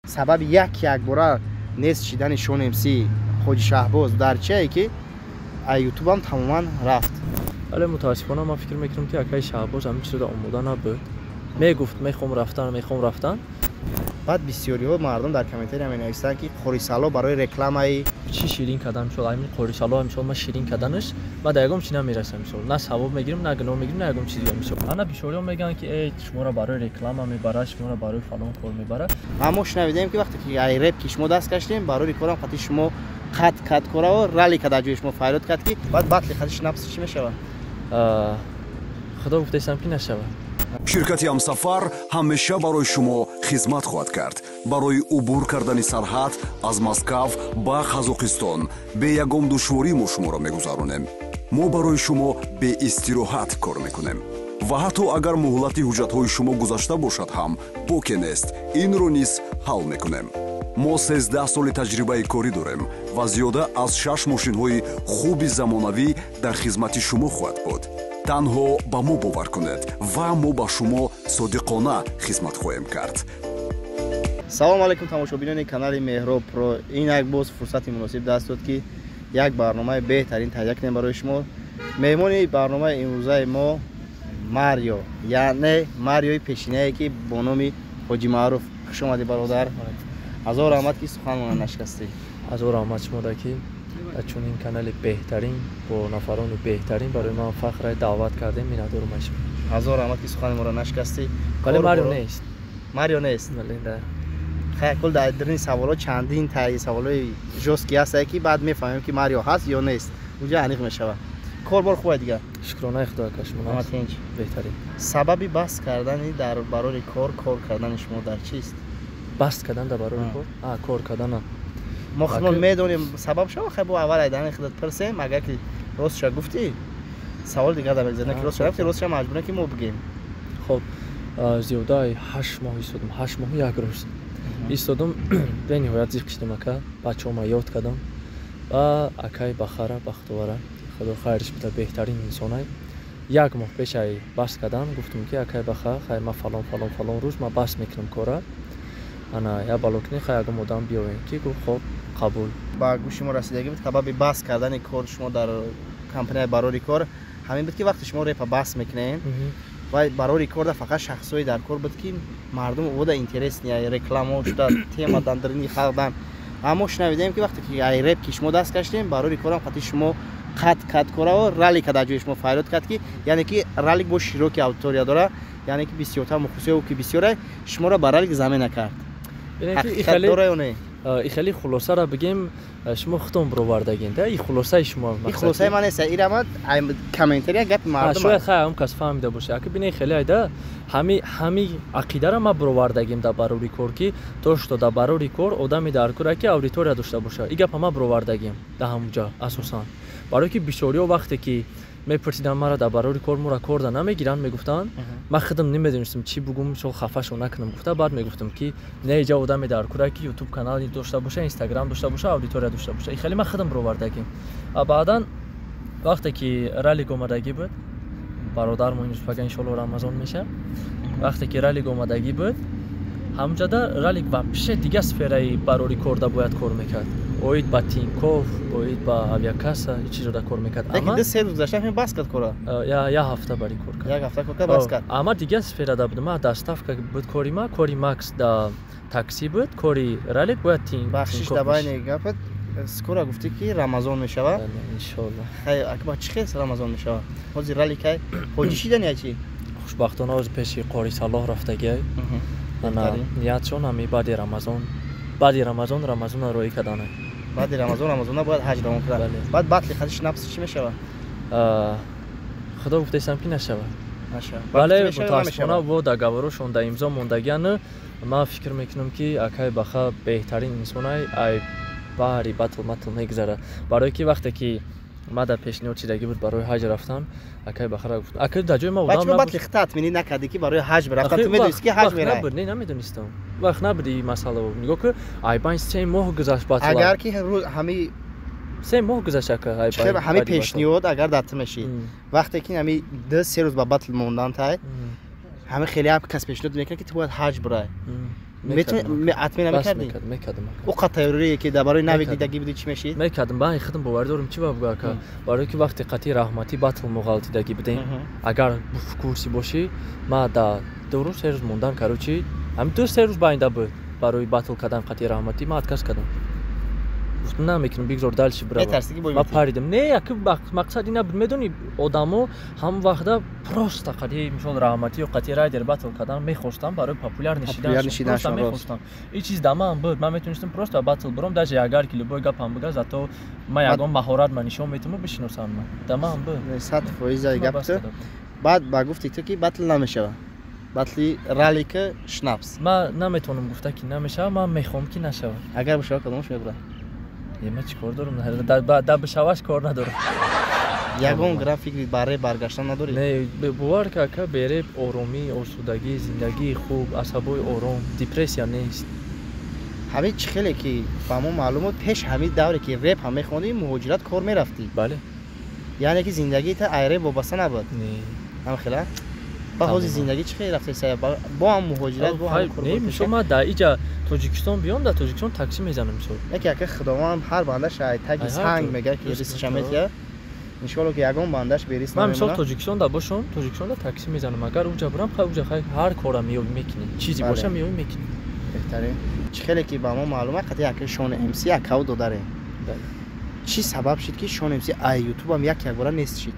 Сабаби як-якбора нест шидани Шон МС Ҳоҷи Шаҳбоз дар чие, ки ютубам тамоман рафт? Вале мутаассифона ман фикр мекунам, ки акаи Шаҳбоз ҳамин чизода омода набуд. Мегуфт, мехоҳам рафтан, мехоҳам рафтан. Баъд бисёриҳо мардум дар комментария менависанд, ки Қорисало барои рекламаи Чӣ ширин кардан? Мисол, ҳамин Қорисало, мисол, ман ширин карданаш ма дар ягон чи намерасам. Мисол, на савоб мегирам, на гуноҳ мегирам, на ягон чиз. Мисол, ана бисёриҳо мегӯянд, ки э, шуморо барои реклама мебарад, шуморо барои фалон кор мебарад. Аммо шунавидаем, ки вақте ки ай реп ки шумо даст каштем, барои корам қати шумо қат кат корао ралли дар ҷои шумо фарёд кард, ки баъд батли қати шнапс чӣ мешавад? Худо гуфтаистам, ки нашавад. Ширкати «Ҳамсафар» ҳамеша барои шумо хизмат хоҳад кард. Барои убур кардани сарҳад аз Москав ба Қазоқистон бе ягон душворӣ мо шуморо мегузаронем. Мо барои шумо беистироҳат кор мекунем ва ҳатто агар муҳлати ҳуҷҷатҳои шумо гузашта бошад ҳам, боке нест, инро низ ҳал мекунем. Мо 13 соли таҷрибаи корӣ дорем ва зиёда аз шаш мошинҳои хуби замонавӣ дар хизмати шумо хоҳад буд. Танҳо ба мо бовар кунед ва мо ба шумо содиқона хизмат хоҳем кард. Салому алайкум, тамошобинони канали Меҳроб Про. Ин як боз фурсати муносиб даст дод, ки як барномаи беҳтарин таҳия кунем барои шумо. Меҳмони барномаи имрӯзаи мо Марио, яъне Мариои пешинае, ки бо номи Ҳоҷи Маъруф. Хуш омадӣ, бародар, ҳазор раҳмат, ки суханмона нашикастӣ. Ҳазор раҳмат шумода, ки дар чунин канали беҳтарин бо нафарони беҳтарин барои ман фахра даъват кардем. Миннатдорум аз шумо. Ҳазор раҳмат, ки сухани моро нашикастӣ. Вале Марио нест. Марио нест? Бале, да. Кул дар дарини саволҳо чандин таи саволҳои жёсткий ҳастае, ки баъд мефаҳмем, ки Марио ҳаст ё нест, уҷа аниқ мешавад. Корбор хубе дигар? Шукронаи Худо, ака, шумо? Тинч? Беҳтарин. Сабаби баст кардани дар барори кор, кор кардани шумо дар чист? Баст кардан дар барори кор, кор кардана? Мо худмон медонем сабаб шава. Хай, бо аввал айдани худат пурсем. Агар ки ростша гуфтӣ, савол дигар дар мегзарем, ки ростша гуфтӣ, ростша маҷбуре, ки мо бигем. Хоб, зиёдаи 8 моҳ истодам, 8 моҳу як рӯз истодам. Бениҳоят зиқ шидам, ака. Бачаҳома ёд кардам ва акай Бахара Бахтовара, Худо хайриш бида, беҳтарин инсонай. Як моҳ пешай баст кардан гуфтум, ки акай Баха, хай, ма фалон, фалон, фалон рӯз ма баст мекунам кора, ана я балокни, хай, ягон одам биёвем, ки гуфт: «Хоб, қабул». Ба гӯши мо расидагӣ буд, сабаби баст кардани кор шумо дар компанияи «Барори кор» ҳамин буд, ки вақте шумо репа баст мекунем ва «Барори кор» да фақат шахсҳое дар кор буд, ки мардум ода интересный рекламао шуда, тема дан дарини халқ. Аммо шунавидаем, ки вақте ки ай реп ки шумо даст каштем, «Барори корам» қати шумо қат кат корао ралли дар ҷои шумо фарёд кард, ки яъне ки раллик бо широкий аудитория дора, яъне ки бисёртар мухлисои ки бисёре шуморо ба раллик замена кард. Ҳақиқат дора ё не? И хеле хулосаро бигем, шумо худтон бировардагин да, и хулосаи шумо? И хулосаи ман нест, ира комментария, гапи мардум. Шояд, хай, ҳам кас фаҳмида боша. Аки бинед, хеле айда ҳами ақидаро ма бировардагим дар «Барори кор», ки то что дар «Барори кор» одами дар кора, ки аудитория дошта боша. И гапа ма бировардагим дар ҳамуҷа, асосан барое ки бисёриҳо вақте ки мепурсиданд мара, дар «Барори кор» мора корда намегиранд, мегуфтанд. Ман худам намедонистам чӣ бугум, мисол, хафашо накунам гуфта. Баъд мегуфтам, ки не, иҷа одаме дар кора, ки ютуб канал дошта боша, инстаграм дошта боша, аудитория дошта боша. И хеле ман худам бировардагим. А баъдан вақте ки раллик омадагӣ буд, бародармо инрӯз, иншоалло, Рамазон меша, вақте ки раллик омадагӣ буд, ҳамҷода раллик вообще дигар сфераи «Барори корда» бояд кор мекард, оид ба Тинькофф, оид ба авиакасса, и чизода кор мекард. Се рӯз гузашта ҳамин бас кард кора? Як ҳафта бари кор кард. Як ҳафта кор кард, бас кард. Ама дигар сферада будам, ма доставка буд кори ма, кори Макс да такси буд, кори раллик бояд тин. Бахшиш, дар байни гапат, скоро гуфтӣ, ки Рамазон мешавад. Иншоалло. Хай, акба чӣ хел Рамазон мешавад? Ҳозир ралликай ҳоҷӣ шидани я чи? Хушбахтона, ҳозир пеши Қори Салоҳ рафтагиай. Ана ниятшон ҳами баъди Рамазон, баъди Рамазон Рамазонро роӣ кардана. Баъди Рамазон Рамазона бояд ҳаҷ равон кунад. Баъд батли хати шнапс чӣ мешавад? Худо гуфтаистам, ки нашавад. Вале мутаассифона бо договорошон да имзо мондагиан. Ман фикр мекунам, ки акай Баха беҳтарин инсонай, ай баҳри батл матл мегузара, барое ки вақте ки ма дар пешниҳод шидагӣ буд барои ҳаҷ рафтан, акай Бахара гуфт, ака, дар ҷои ма одам батли хата накардӣ, ки барои ҳаҷ рафтан, ту медонисти, ки ҳаҷ мерай? Набуд, не, намедонистам, вақт набуд и масъала. Нигоҳ ки, айбайн 3 моҳ гузашт батл. Агар ки ҳами 3 моҳ гузашт, ака. Ҳами пешниҳод агар дар ту мешид, вақте ки ҳами 2-3 рӯз ба батл мондан тай, ҳами хеле ҳам кас пешниҳод мекунад, ки ту бояд ҳаҷ бирай. Отмена мекардӣ? Мекардам. Ӯ қад тайёрие ки дар барои нави дидагӣ буди, чӣ мешид? Мекардам. Ба худам боварӣ дорам, чӣ ба буга ака? Барои ки вақте қатъи раҳматӣ батл муғалтидагӣ будем, агар в курсе бошӣ, ма да 2 рӯз 3 рӯз мондан, короче, ҳамин 2-3 рӯз байнда буд барои батл кардан қатъи раҳматӣ, ман отказ кардам. Гуфтам намекунам, бигзор дальше бирава. Ма паридам. Не, яки мақсад ин набуд, медонӣ, одамо ҳамон вақта просто қатъи мисол раҳматӣ ё қатъи райдер батл кардан мехостам барои популяр нишидан мехостам. Ин чиз да ман буд, ман метавонистам просто батл биром, даже агар ки любой гапам бига, зато ман ягон маҳорат ма нишон метавонам, бишиносам ман. Да ман буд. 100% гап ту. Баъд ба гуфти ту ки батл намешава. Батли ралика шнапс. Ман наметавонам гуфта ки намешава, ман мехоҳам ки нашава. Агар бишава кадомаш мебурад? Ман чӣ кор дорам? Да бишаваш кор надорам. Ягон грамм фикри ба реп баргаштан надорӣ? Не, бовар ка ака, бе реп оромӣ, осудагӣ, зиндагии хуб, асабои ором, депрессия нест. Ҳамин чӣ хеле ки ба мо маълум буд, пеш ҳамин давре ки реп ҳам мехондӣ, муҳоҷират кор мерафтӣ. Бале. Яъне ки зиндагита ай реп вобаста набуд? Не. Ҳам хела? Ба ҳози зиндагӣ чӣ хеле рафта? Бо ҳам муҳоҷират, бо ҳам кор. Не, мисол ман дар иҷа Тоҷикистон биём, дар Тоҷикистон такси мезанам мисол. Яке ака Худованд ҳар бандаш ай таги санг мега ки ризқша метия. Иншоалло ки ягон бандаш берис намемонад. Ман мисол Тоҷикистон да бошам, Тоҷикистон да такси мезанам. Агар уҷа бирам, хай уҷа хай ҳар кора меёбӣ мекунӣ. Чизи боша меёбӣ мекунӣ. Беҳтарин. Чӣ хеле ки ба мо маълум аст, қатъи ака Шон МС акав додарем. Чӣ сабаб шид ки Шон МС ай ютубам як якбора нест шид?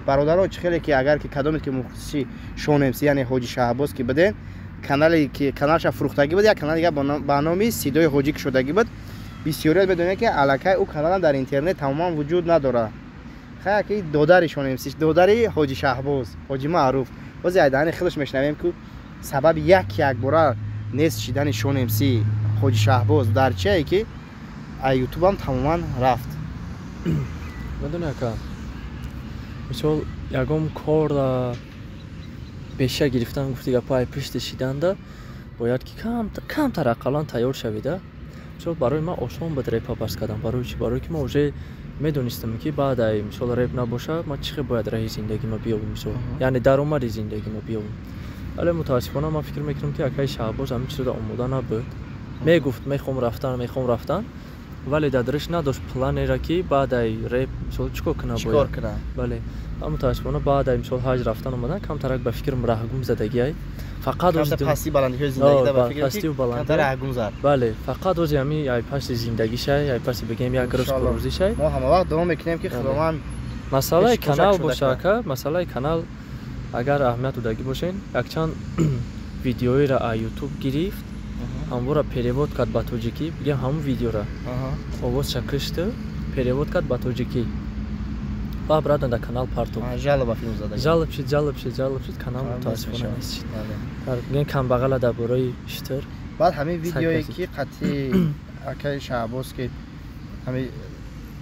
Бародаро, чӣ хеле ки агар ки кадоме ки мухлиси Шон МС, яъне Ҳоҷи Шаҳбоз ки биден, канале ки каналша фурӯхтагӣ буд, як канал дигар ба номи Сидои Ҳоҷӣ кушодагӣ буд. Бисёрият медонед ки аллакай ӯ каналам дар интернет тамоман вуҷуд надорад. Хай ки додари Шон МС, додари Ҳоҷи Шаҳбоз, Ҳоҷи Маъруф. Боз айдаҳани худаш мешнавем ки сабаби як якбора нест шидани Шон МС, Ҳоҷи Шаҳбоз дар чие ки ай ютубам тамоман рафт. Медонӣ ака, мисол ягон кор беша гирифтан, гуфти гапо ай пишти шиданда бояд ки камтар ақаллан тайёр шавида. Мисол барои ман осон буд репа бас кардан. Барои чӣ? Барои ки ман уже медонистам ки баъд ай мисол реп набоша, ман чӣ хел бояд раҳи зиндагима биёбам, мисол яъне даромади зиндагима биёбам. Вале мутаассифона ман фикр мекунам ки акаи Шаҳбоз ҳамин чизода омода набуд. Мегуфт мехоҳам рафтан, мехоҳам рафтан, вале дар дараш надошт планера ки баъд ай реп мисол чӣ кор кунам бояд. Бале, мутаассифона баъд ай мисол ҳаҷ рафтан омадан камтарак ба фикрам раҳгум задагиай. Фақат пасти баландиҳои зиндагида ба фикр ки камтар раҳгум зад. Бале, фақат ози ҳами ай пасти зиндагишай, ай пасти бигем як рӯз рӯзишай. Мо ҳама вақт дуо мекунем ки Худованд масъалаи канал боша ака, масъалаи канал агар аҳамият додагӣ бошен, якчанд видеоеро аз ютуб гирифт, ҳамвора перевод кард ба тоҷикӣ, бигем ҳамон видеора овозша кишт, перевод кард ба тоҷикӣ ва обратно дар канал партоб. Жалоба филм зада. Жалоб шид, жалоб шид, жалоб шид, канал мутаассифона нест шид. Бигем камбағала дар бораи штр. Баъд ҳамин видеое ки қатъи акаи Шаҳбоз ки ҳамин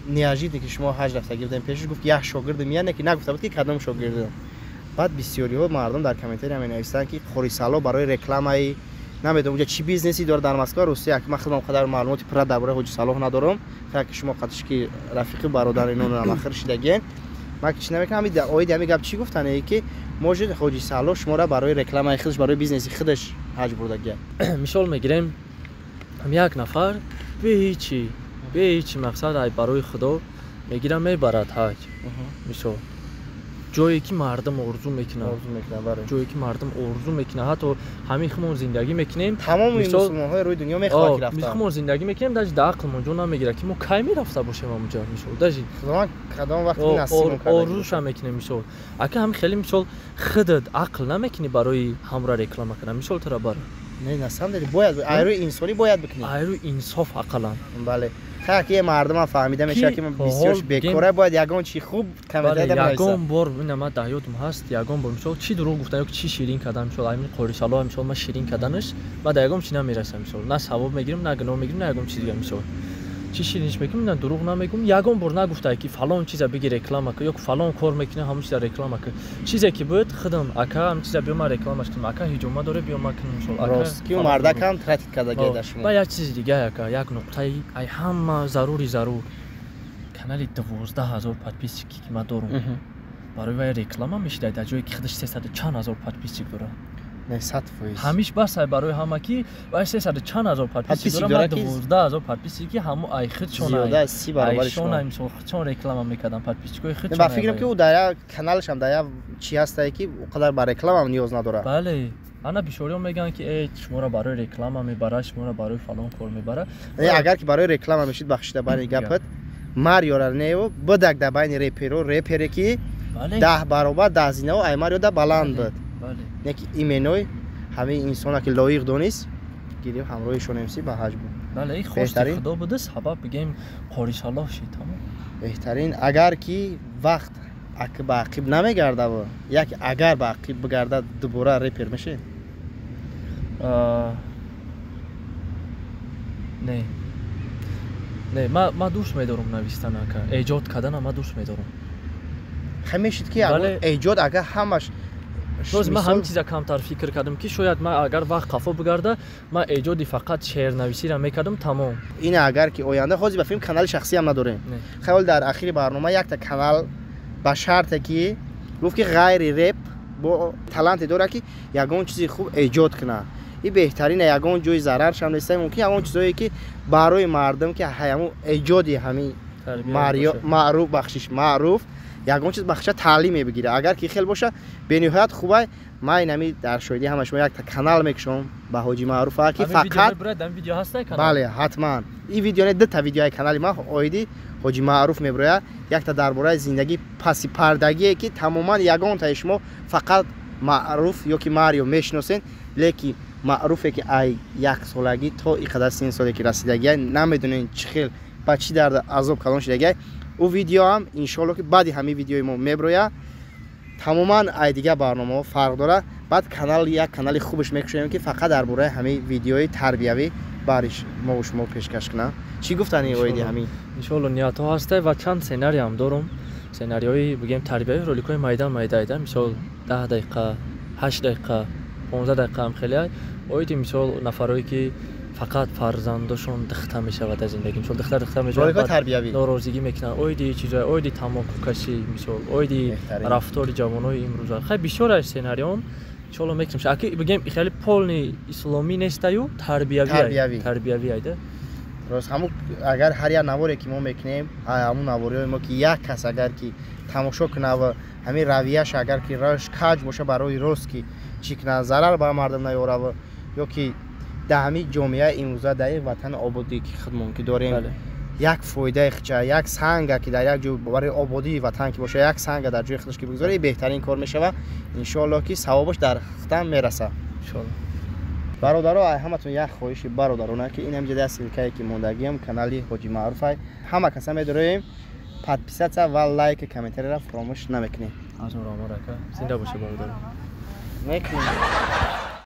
неожиданно ки шумо ҳаҷ рафтагӣ будем пешаш гуфт як шогирдам, яъне ки нагуфта буд ки кадом шогирдам. Баъд бисёриҳо мардум дар комментария менависанд ки Қорисало барои рекламаи намедонам уҷа чӣ бизнеси дорад дар Москва, Русия. Ман худам қадар маълумоти пурра дар бораи Ҳоҷи Салоҳ надорам. Хай ки шумо қатиш ки рафиқи бародар ино намахир шидагиен. Ман ки чӣ намекунам, ҳамин оиди ҳамин гап чӣ гуфтане ки может Ҳоҷи Салоҳ шуморо барои рекламаи худаш, барои бизнеси худаш ҳаҷ бурдагия. Мисол мегирем, як нафар бе ҳечи, бе ҳечи мақсад ай барои Худо мегирам мебарад ҳаҷ. Мисол ҷое ки мардум орзу мекунад, ҷое ки мардум орзу мекунад, ҳатто ҳамин хумон зиндагӣ мекунем, тамоми мусулмонҳои рӯи дунё мехоҳанд ки рафтан. Хумон зиндагӣ мекунем, даже дар ақлмон ҷо намегирад ки мо кай мерафта бошем ҳамонҷо. Мисол даже Худованд кадом вақт насиб карда орзуша мекунем. Мисол ака ҳам хеле мисол худат ақл намекунӣ барои ҳамра реклама кардан. Мисол тура бар не, на самом деле бояд айрӯи инсонӣ бояд бикунӣ, айрӯи инсоф ақаллан. Бале, ки мардумам фаҳмида мешавад ки бисёрш бекора, бояд ягон чи хуб комментария нависад. Ягон бор ина ман дар ёдам ҳаст, ягон бор мисол чӣ дурӯғ гуфтан ё чӣ ширин кардан, мисол ҳамин Қорисало мисол ман ширин карданаш ман дар ягон чи намерасам, мисол на савоб мегирам, на гуноҳ мегирам, на ягон чиз дигар. Мисол чӣ шириниш мекунам, на дурӯғ намегӯм, ягон бор нагуфтае ки фалон чиза биги реклама кун ё фалон кор мекунӣ ҳамон чиза реклама кун. Чизе ки буд худам ака ҳамин чиза биё ман рекламаш кунам, ака ҳиҷома дора биё ман кунам. Мисол ака рост ки мардакам тратит карда дар шумо. Ба як чизи дига ака, як нуқтаи ай ҳама зарури зарур, канали 12 000 подписчики ки ман дорум, барои вай реклама мешидай дар ҷое ки худаш 300 чанд ҳазор подписчик дорад. Не, 100%. Ҳамиш бас ай барои ҳама ки вай 300 чанд ҳазор подписчик дорам, ман 12 000 подписчик ки ҳамо ай худшон зиёда 30 баробари шумо. Мисол, худшон реклама мекардам, подписчикои худшон. Ба фикрам, ки ӯ дар як каналашам дар як чи ҳастае, ки ӯ қадар ба рекламам ниёз надорад. Бале, ана бисёриҳо мегӯянд, ки э, шуморо барои реклама мебарад, шуморо барои фалон кор мебарад. Агар ки барои реклама мешид, бахшида байни гапат, Мариора нео будак дар байни реперо, репере ки 10 баробар, 10 зинао ай Мариода баланд буд. Не ки именой ҳамаи инсона ки лоиқ донист, гирифт, ҳамроҳишон МС ба ҳаҷ буд. Бале, ин хости Худо буда, сабаб бигем, қорисаллоҳ шид, тамом. Беҳтарин. Агар ки вақт ба ақиб намегардаву як агар ба ақиб бигардад, дубора репер мешед? Не, не, ма дӯст медорам навистан, ака, эҷод кардана ма дӯст медорам. Хай, мешид ки эҷод агар ҳамаш Боз ман ҳамин чиза камтар фикр кардам, ки шояд ман агар вақт қафо бигарда, ман эҷоди фақат шеърнависиро мекардам, тамом. Ин агар ки оянда ҳозир ба филм канали шахсиам надорем. Хаёл, дар ахири барнома якта канал ба шарте ки гуфт, ки ғайри реп бо таланте дорад, ки ягон чизи хуб эҷод кунад, и беҳтарина, ягон ҷои зараршам неста, мумкин ягон чизое ки барои мардум, ки ҳамун эҷоди ҳамин маъруф, бахшиш, маъруф, ягон чиз бахша таълим мебигирад. Агар ки хел боша, бениҳоят хубай. Ман инами дар шоҳидии ҳама шумо якта канал мекушом ба Ҳоҷи Маъруфа, ки фақат бале, ҳатман ин видео не, дута видеои канали ман оиди Ҳоҷи Маъруф мебирояд. Якта дар бораи зиндагӣ паси пардагие, ки тамоман ягонтаи шумо фақат Маъруф ё ки Марио мешиносен, лекин маъруфе ки ай яксолагӣ то и қадар син соле ки расидагия, намедонен чӣ хел ба чӣ дард азоб калон шидагия. Ӯ видеоам иншоалло ки баъди ҳамин видеои мо меброяд, тамоман ай дигар барномаҳо фарқ дорад. Баъд канал, як канали хубаш мекушоем, ки фақат дар бораи ҳамин видеои тарбиявӣ бариш мову шумо пешкаш кунам. Чӣ гуфтани оиди ҳамин? Иншоалло, ниятҳо ҳастай ва чанд сценариям дорум, сценариҳои бигем тарбиявӣ, роликҳои майда майда, мисол 10 дақиқа, 8 дақиқа, 15 дақиқаам хеле, оиди мисол нафарое ки фақат фарзандошон дихта мешавад аз зиндагӣ, мисол дихта дихта мешавад, норозигӣ мекунанд, оиди чизое, оиди тамокукашӣ, мисол оиди рафтори ҷавонои имрӯза. Хай, бисёр аз сценариём иншоалло мекунем, аки бигем хеле полный исломӣ нестаю, тарбиявӣ, тарбиявӣ айда. Рост, ҳамун агар ҳар як наворе ки мо мекунем, ҳамун навориҳои мо ки як кас агар ки тамошо кунад ва ҳамин равияш агар ки рош каҷ боша, барои рост ки чӣ кунад, зарар ба мардум наёрава, ё ки дар ҳамин ҷомеаи имрӯза, дар ин ватани ободӣ ки худмон ки дорем, як фоидаи хича, як санга ки дар як ҷой барои ободии ватан ки боша, як санга дар ҷои худаш ки бигузора, беҳтарин кор мешавад. Иншоалло ки савобаш дар худам мерасад. Бародаро, ай ҳаматон як хоҳиши бародарона, ки ин ҳамҷода ссылкае ки мондагиам, канали Ҳоҷи Маъруфай, ҳама каса медороем, подписаться ва лайк, комментарийра фаромӯш намекунем. Зинда боша, бародаро. Мекунем.